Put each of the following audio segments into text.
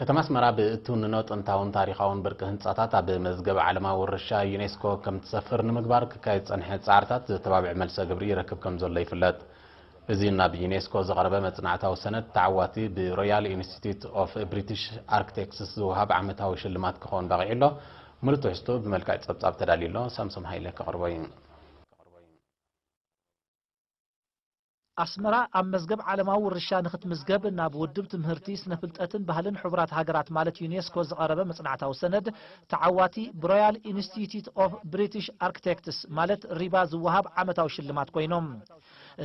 ከተማ ኣስመራ ብእትውንኖ ጥንታውን ታሪኻውን ብርቂ ህንጻታት ኣብ መዝገብ ዓለማዊ ውርሻ ዩኔስኮ ከም ትሰፍር ንምግባር ክካየድ ዝጸንሐ ጻዕርታት ዘተባብዕ መልሰ ግብሪ ይረክብ ከም ዘሎ ይፍለጥ። እዚ ናብ ዩኔስኮ ዝቐረበ መጽናዕታዊ ሰነድ ተዓዋቲ ብሮያል ኢንስቲትዩት ኦፍ ብሪቲሽ ኣርክቴክትስ ዝወሃብ ዓመታዊ ሽልማት ክኸውን በቒዑ ኣሎ። ምሉእ ትሕዝቶ ብመልክዕ ጸብጻብ ተዳልዩ ኣሎ። ሳምሶም ሃይለ ከቕርቦ እዩ። ኣስመራ ኣብ መዝገብ ዓለማዊ ውርሻ ንክትምዝገብ ናብ ውድብ ትምህርቲ፣ ስነ ፍልጠትን ባህልን ሕቡራት ሃገራት ማለት ዩኔስኮ ዝቐረበ መጽናዕታዊ ሰነድ ተዓዋቲ ብሮያል ኢንስቲትዩት ኦፍ ብሪቲሽ ኣርክቴክትስ ማለት ሪባ ዝወሃብ ዓመታዊ ሽልማት ኮይኖም።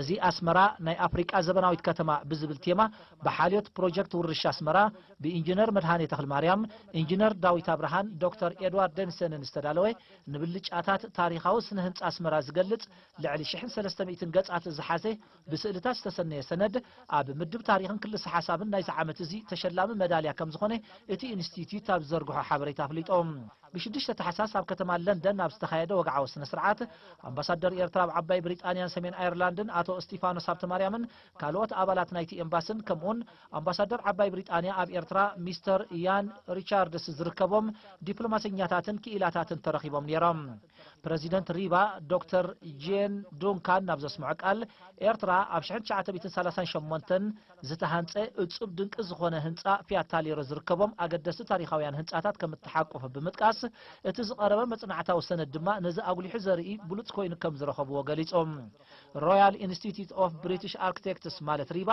እዚ ኣስመራ ናይ ኣፍሪቃ ዘበናዊት ከተማ ብዝብል ቴማ ብሓልዮት ፕሮጀክት ውርሻ ኣስመራ ብኢንጂነር መድሃኔ ተኽልማርያም፣ ኢንጂነር ዳዊት ኣብርሃን ዶክተር ኤድዋርድ ደንሰንን ዝተዳለወ ንብልጫታት ታሪኻዊ ስነ ህንጻ ኣስመራ ዝገልጽ ልዕሊ ሽሕን ሰለስተ ሚእትን ገጻት ዝሓዘ ብስእልታት ዝተሰነየ ሰነድ ኣብ ምድብ ታሪኽን ክልሰ ሓሳብን ናይዚ ዓመት እዚ ተሸላሚ መዳልያ ከም ዝኾነ እቲ ኢንስቲትዩት ኣብ ዝዘርግሖ ሓበሬታ ኣፍሊጦም። ብሽዱሽተ ታሕሳስ ኣብ ከተማ ለንደን ኣብ ዝተኻየደ ወግዓዊ ስነ ስርዓት ኣምባሳደር ኤርትራ ኣብ ዓባይ ብሪጣንያን ሰሜን ኣየርላንድን ኣቶ እስጢፋኖስ ሃብተማርያምን ካልኦት ኣባላት ናይቲ ኤምባስን ከምኡውን ኣምባሳደር ዓባይ ብሪጣንያ ኣብ ኤርትራ ሚስተር ኢያን ሪቻርድስ ዝርከቦም ዲፕሎማሰኛታትን ክኢላታትን ተረኺቦም ነይሮም። ፕረዚደንት ሪባ ዶክተር ጄን ዱንካን ናብ ዘስምዖ ቃል፣ ኤርትራ ኣብ ሽሕን ትሽዓተ ሚእትን ሰላሳን ሸሞንተን ዝተሃንጸ እጹብ ድንቂ ዝኾነ ህንጻ ፊያት ታሌሮ ዝርከቦም ኣገደስቲ ታሪኻውያን ህንጻታት ከም እተሓቆፈ ብምጥቃስ፣ እቲ ዝቐረበ መጽናዕታዊ ሰነድ ድማ ነዚ ኣጉሊሑ ዘርኢ ብሉጽ ኮይኑ ከም ዝረኸብዎ ገሊጾም። ሮያል ኢንስቲትዩት ኦፍ ብሪቲሽ ኣርክቴክትስ ማለት ሪባ፣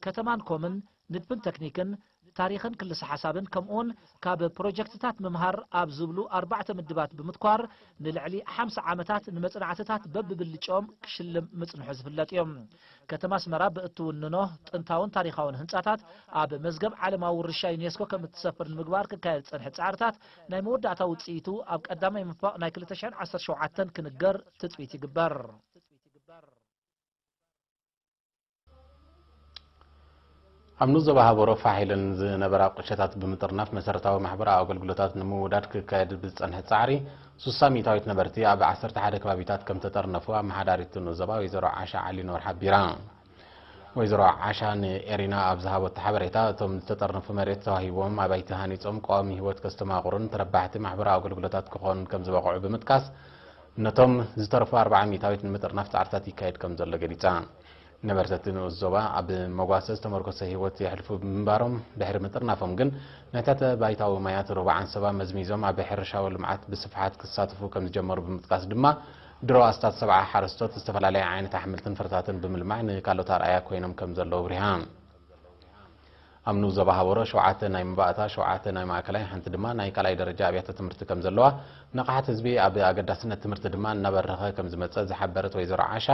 ከተማን ኮምን፣ ንድፍን ተክኒክን፣ ታሪኽን ክልሰ ሓሳብን ከምኡውን ካብ ፕሮጀክትታት ምምሃር ኣብ ዝብሉ ኣርባዕተ ምድባት ብምትኳር ንልዕሊ ሓምሳ ዓመታት ንመጽናዕትታት በብብልጫኦም ክሽልም ምጽንሑ ዝፍለጥ እዩ። ከተማ ኣስመራ ብእትውንኖ ጥንታውን ታሪኻውን ህንጻታት ኣብ መዝገብ ዓለማዊ ውርሻ ዩኔስኮ ከም እትሰፍር ንምግባር ክካየድ ዝጸንሐ ጻዕርታት ናይ መወዳእታ ውጽኢቱ ኣብ ቀዳማይ ምንፋቕ ናይ ክልተ ሽሕን ዓሰርተ ሸውዓተን ክንገር ትጽቢት ይግበር። ኣብ ንኡስ ዞባ ሃበሮ ፋሕ ኢለን ዝነበራ ቁሸታት ብምጥርናፍ መሰረታዊ ማሕበራዊ ኣገልግሎታት ንምውዳድ ክካየድ ብዝጸንሐ ጻዕሪ፣ ሱሳ ሚእታዊት ነበርቲ ኣብ ዓሰርተ ሓደ ከባቢታት ከም ተጠርነፉ ኣመሓዳሪት ንኡስ ዞባ ወይዘሮ ዓሻ ዓሊኖር ሓቢራ። ወይዘሮ ዓሻ ንኤሪና ኣብ ዝሃበቶ ሓበሬታ፣ እቶም ዝተጠርነፉ መሬት ተዋሂቦም ኣባይቲ ሃኒጾም ቀዋሚ ህይወት ከስተማቕሩን ተረባሕቲ ማሕበራዊ ኣገልግሎታት ክኾኑን ከም ዝበቕዑ ብምጥቃስ፣ ነቶም ዝተረፉ ኣርብዓ ሚእታዊት ንምጥርናፍ ጻዕርታት ይካየድ ከም ዘሎ ገሊጻ። ነበርቲ እቲ ንኡስ ዞባ ኣብ መጓሰ ዝተመርኮሰ ህይወት የሕልፉ ብምንባሮም፣ ድሕሪ ምጥርናፎም ግን ናይ ትሕተ ባይታዊ ማያት ሩባ ዓንሰባ መዝሚዞም ኣብ ሕርሻዊ ልምዓት ብስፍሓት ክሳተፉ ከም ዝጀመሩ ብምጥቃስ ድማ፣ ድሮ ኣስታት ሰብዓ ሓረስቶት ዝተፈላለየ ዓይነት ኣሕምልትን ፍረታትን ብምልማዕ ንካልኦት ኣርኣያ ኮይኖም ከም ዘለዉ ኣብሪሃ። ኣብ ንኡስ ዞባ ሃበሮ ሸውዓተ ናይ መባእታ፣ ሸውዓተ ናይ ማእከላይ፣ ሓንቲ ድማ ናይ ካልኣይ ደረጃ ኣብያተ ትምህርቲ ከም ዘለዋ፣ ንቕሓት ህዝቢ ኣብ ኣገዳስነት ትምህርቲ ድማ እናበረኸ ከም ዝመጸ ዝሓበረት ወይዘሮ ዓሻ፣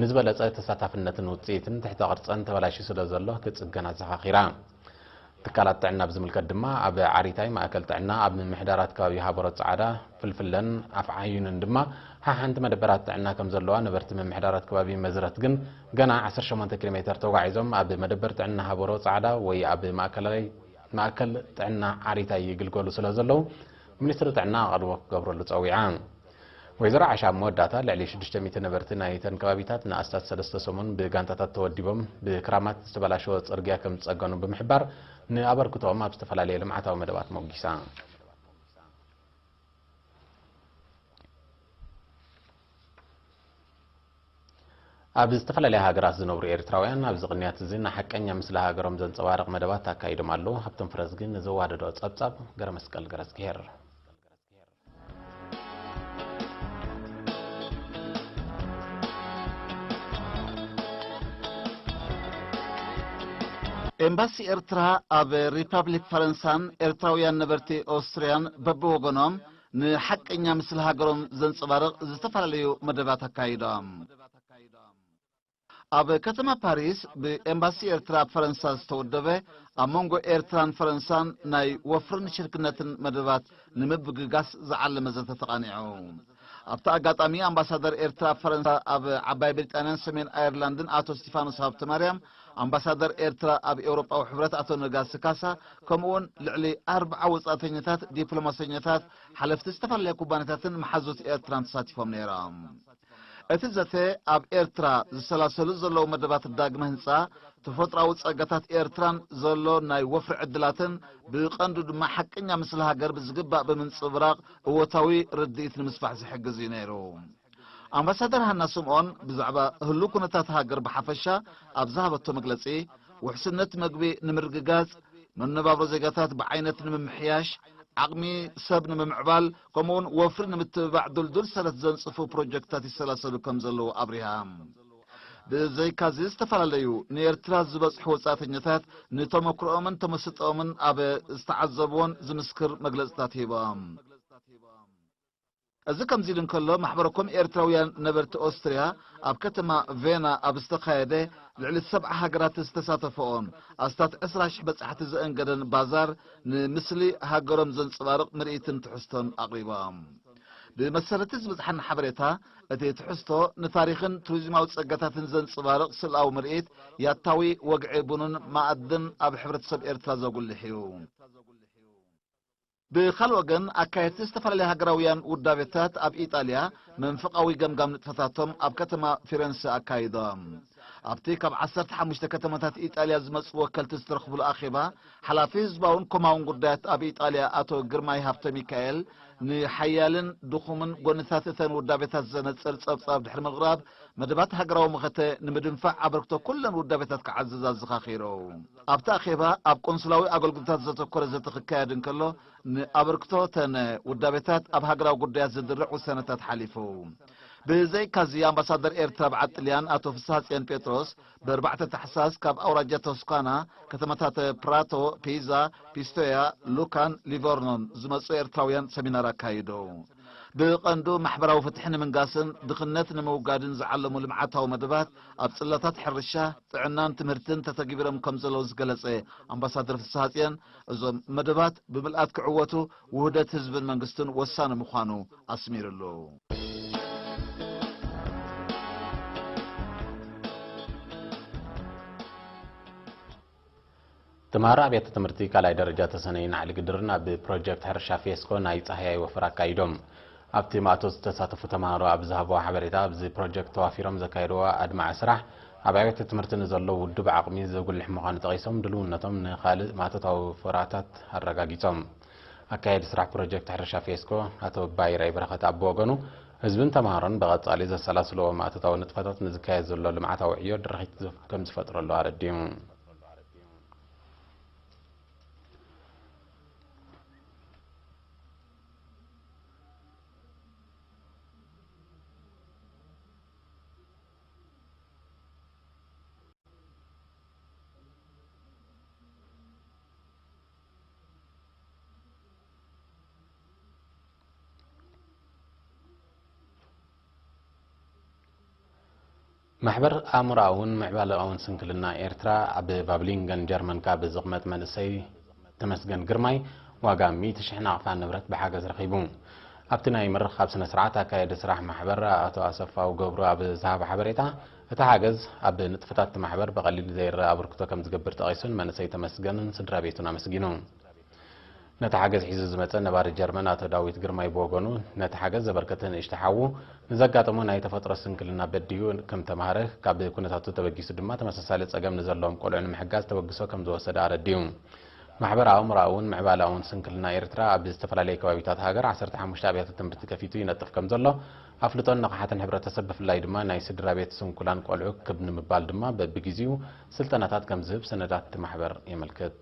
ንዝበለጸ ተሳታፍነትን ውጽኢትን ትሕተ ቅርጸን ተበላሽዩ ስለ ዘሎ ክጽገን ኣዘኻኺራ። ትካላት ጥዕና ብዝምልከት ድማ ኣብ ዓሪታይ ማእከል ጥዕና፣ ኣብ ምምሕዳራት ከባቢ ሃበሮ ጻዕዳ፣ ፍልፍለን ኣፍዓዩንን ድማ ሓሓንቲ መደበራት ጥዕና ከም ዘለዋ ነበርቲ ምምሕዳራት ከባቢ መዝረት ግን ገና ዓሰርተ ሸሞንተ ኪሎ ሜተር ተጓዒዞም ኣብ መደበር ጥዕና ሃበሮ ጻዕዳ ወይ ኣብ ማእከላይ ማእከል ጥዕና ዓሪታይ ይግልገሉ ስለ ዘለዉ፣ ሚኒስትሪ ጥዕና ኣቓልቦ ክገብረሉ ጸዊዓ። ወይዘሮ ዓሻ ኣብ መወዳእታ፣ ልዕሊ ሽዱሽተ ሚእቲ ነበርቲ ናይተን ከባቢታት ንኣስታት ሰለስተ ሰሙን ብጋንታታት ተወዲቦም ብክራማት ዝተበላሸወ ጽርግያ ከም ዝጸገኑ ብምሕባር፣ ንኣበርክቶኦም ኣብ ዝተፈላለየ ልምዓታዊ መደባት ሞጒሳ። ኣብ ዝተፈላለያ ሃገራት ዝነብሩ ኤርትራውያን ኣብዚ ቅንያት እዚ ንሓቀኛ ምስሊ ሃገሮም ዘንጸባርቕ መደባት ኣካይዶም ኣለዉ። ሃብቶም ፍረዝጊ ንዘዋደዶ ጸብጻብ ገረመስቀል ገረዝግሄር። ኤምባሲ ኤርትራ ኣብ ሪፓብሊክ ፈረንሳን ኤርትራውያን ነበርቲ ኦስትርያን በብወገኖም ንሓቀኛ ምስሊ ሃገሮም ዘንጸባርቕ ዝተፈላለዩ መደባት ኣካይዶም። ኣብ ከተማ ፓሪስ ብኤምባሲ ኤርትራ ኣብ ፈረንሳ ዝተወደበ ኣብ መንጎ ኤርትራን ፈረንሳን ናይ ወፍርን ሽርክነትን መደባት ንምብግጋስ ዝዓለመ ዘተ ተቓኒዑ። ኣብቲ ኣጋጣሚ ኣምባሳደር ኤርትራ ኣብ ፈረንሳ ኣብ ዓባይ ብሪጣንያን ሰሜን ኣየርላንድን ኣቶ እስቲፋኖስ ሃብተማርያም፣ ኣምባሳደር ኤርትራ ኣብ ኤውሮጳዊ ሕብረት ኣቶ ነጋሲ ካሳ፣ ከምኡውን ልዕሊ ኣርብዓ ወጻእተኛታት፣ ዲፕሎማሰኛታት፣ ሓለፍቲ ዝተፈላለያ ኩባንያታትን መሓዙት ኤርትራን ተሳቲፎም ነይሮም። እቲ ዘተ ኣብ ኤርትራ ዝሰላሰሉ ዘለዉ መደባት ዳግመ ህንጻ፣ ተፈጥሮኣዊ ጸጋታት ኤርትራን ዘሎ ናይ ወፍሪ ዕድላትን፣ ብቐንዱ ድማ ሓቀኛ ምስሊ ሃገር ብዝግባእ ብምንጽብራቕ እወታዊ ርድኢት ንምስፋሕ ዝሕግዝ እዩ ነይሩ። ኣምባሳደር ሃና ስምኦን ብዛዕባ ህሉው ኩነታት ሃገር ብሓፈሻ ኣብ ዝሃበቶ መግለጺ፣ ውሕስነት መግቢ ንምርግጋጽ፣ መነባብሮ ዜጋታት ብዓይነት ንምምሕያሽ፣ ዓቕሚ ሰብ ንምምዕባል፣ ከምኡውን ወፍሪ ንምትብባዕ ድልዱል ሰረት ዘንጽፉ ፕሮጀክትታት ይሰላሰሉ ከም ዘለዉ ኣብሪሃ። ብዘይካዚ፣ ዝተፈላለዩ ንኤርትራ ዝበጽሑ ወጻእተኛታት ንተመክሮኦምን ተመስጦኦምን ኣብ ዝተዓዘብዎን ዝምስክር መግለጽታት ሂቦም። እዚ ከምዚ ኢሉ እንከሎ፣ ማሕበረ ኮም ኤርትራውያን ነበርቲ ኦስትርያ ኣብ ከተማ ቬና ኣብ ዝተኻየደ ልዕሊ ሰብዓ ሃገራት ዝተሳተፈኦን ኣስታት ዕስራ ሽሕ በጻሕቲ ዘእንገደን ባዛር፣ ንምስሊ ሃገሮም ዘንጸባርቕ ምርኢትን ትሕዝቶን ኣቕሪቦም። ብመሰረት ዝበጽሓና ሓበሬታ፣ እቲ ትሕዝቶ ንታሪኽን ቱሪዝማዊ ጸጋታትን ዘንጸባርቕ ስእላዊ ምርኢት፣ ያታዊ ወግዒ ቡንን መኣድን ኣብ ሕብረተሰብ ኤርትራ ዘጉልሕ እዩ። ብኻልእ ወገን፣ ኣካየድቲ ዝተፈላለዩ ሃገራውያን ውዳቤታት ኣብ ኢጣልያ መንፈቓዊ ገምጋም ንጥፈታቶም ኣብ ከተማ ፊረንሰ ኣካይዶም። ኣብቲ ካብ ዓሰርተ ሓሙሽተ ከተማታት ኢጣልያ ዝመጹ ወከልቲ ዝተረኽብሉ ኣኼባ፣ ሓላፊ ህዝባውን ኮማውን ጉዳያት ኣብ ኢጣልያ ኣቶ ግርማይ ሃብተ ሚካኤል፣ ንሓያልን ድኹምን ጎንታት እተን ውዳቤታት ዘነጽር ጸብጻብ ድሕሪ ምቕራብ፣ መደባት ሃገራዊ መኸተ ንምድንፋዕ ኣበርክቶ ኩለን ውዳቤታት ክዓዝዝ ኣዘኻኺሩ። ኣብቲ ኣኼባ፣ ኣብ ቆንስላዊ ኣገልግሎታት ዘተኮረ ዘተ ክካየድ እንከሎ፣ ንኣበርክቶ ተን ውዳቤታት ኣብ ሃገራዊ ጉዳያት ዝድርዕ ውሳነታት ሓሊፉ። ብዘይካዚ፣ ኣምባሳደር ኤርትራ ኣብ ዓዲ ጥልያን ኣቶ ፍስሃጽዮን ጴጥሮስ፣ ብኣርባዕተ ታሕሳስ ካብ ኣውራጃ ቶስካና፣ ከተማታት ፕራቶ፣ ፒዛ፣ ፒስቶያ፣ ሉካን ሊቨርኖን ዝመጹ ኤርትራውያን ሰሚናር ኣካይዱ። ብቐንዱ ማሕበራዊ ፍትሒ ንምንጋስን ድኽነት ንምውጋድን ዝዓለሙ ልምዓታዊ መደባት ኣብ ጽላታት ሕርሻ፣ ጥዕናን ትምህርትን ተተግቢሮም ከም ዘለዉ ዝገለጸ ኣምባሳደር ፍስሃጽዮን፣ እዞም መደባት ብምልኣት ክዕወቱ ውህደት ህዝብን መንግስትን ወሳኒ ምዃኑ ኣስሚርሉ። ተምሃሮ ኣብያተ ትምህርቲ ካልኣይ ደረጃ ተሰነይን ዓሊ ግድርን ኣብ ፕሮጀክት ሕርሻ ፌስኮ ናይ ጻህያይ ወፈራ ኣካይዶም። ኣብቲ ማእቶት ዝተሳተፉ ተምሃሮ ኣብ ዝሃብዎ ሓበሬታ፣ ኣብዚ ፕሮጀክት ተዋፊሮም ዘካየድዎ ኣድማዒ ስራሕ ኣብ ኣብያተ ትምህርቲ ንዘሎ ውዱብ ዓቕሚ ዘጉልሕ ምዃኑ ጠቒሶም፣ ድልውነቶም ንኻልእ ማእቶታዊ ወፈራታት ኣረጋጊጾም። ኣካያዲ ስራሕ ፕሮጀክት ሕርሻ ፌስኮ ኣቶ ባይራይ በረኸት ኣብ ወገኑ፣ ህዝብን ተምሃሮን ብቐጻሊ ዘሰላስልዎ ማእቶታዊ ንጥፈታት ንዝካየድ ዘሎ ልምዓታዊ ዕዮ ድርኺት ከም ዝፈጥረሉ ኣረዲኡ። ማሕበር ኣእምሮኣውን ምዕባለኣውን ስንክልና ኤርትራ ኣብ ቫብሊንገን ጀርመን ካብ ዝቕመጥ መንእሰይ ተመስገን ግርማይ ዋጋ ሚእቲ ሽሕ ናቕፋ ንብረት ብሓገዝ ረኺቡ። ኣብቲ ናይ ምርኻብ ስነ ስርዓት ኣካያዲ ስራሕ ማሕበር ኣቶ ኣሰፋው ገብሩ ኣብ ዝሃቦ ሓበሬታ፣ እቲ ሓገዝ ኣብ ንጥፈታት እቲ ማሕበር ብቐሊል ዘይረኣ ኣበርክቶ ከም ዝገብር ጠቒሱን መንእሰይ ተመስገንን ስድራ ቤቱን ኣመስጊኑ። ነቲ ሓገዝ ሒዙ ዝመጸ ነባሪ ጀርመን ኣቶ ዳዊት ግርማይ ብወገኑ፣ ነቲ ሓገዝ ዘበርከተ ንእሽቶ ሓዉ ንዘጋጠሞ ናይ ተፈጥሮ ስንክልና በዲሁ ከም ተማሃረ፣ ካብ ኩነታቱ ተበጊሱ ድማ ተመሳሳሊ ጸገም ንዘለዎም ቆልዑ ንምሕጋዝ ተበግሶ ከም ዝወሰደ ኣረዲኡ። ማሕበር ኣእምሮኣውን ምዕባለኣውን ስንክልና ኤርትራ ኣብ ዝተፈላለዩ ከባቢታት ሃገር ዓሰርተ ሓሙሽተ ኣብያተ ትምህርቲ ከፊቱ ይነጥፍ ከም ዘሎ፣ ኣፍልጦን ንቕሓትን ሕብረተሰብ ብፍላይ ድማ ናይ ስድራ ቤት ስንኩላን ቆልዑ ክብ ንምባል ድማ በብግዜኡ ስልጠናታት ከም ዝህብ ሰነዳት እቲ ማሕበር የመልክት።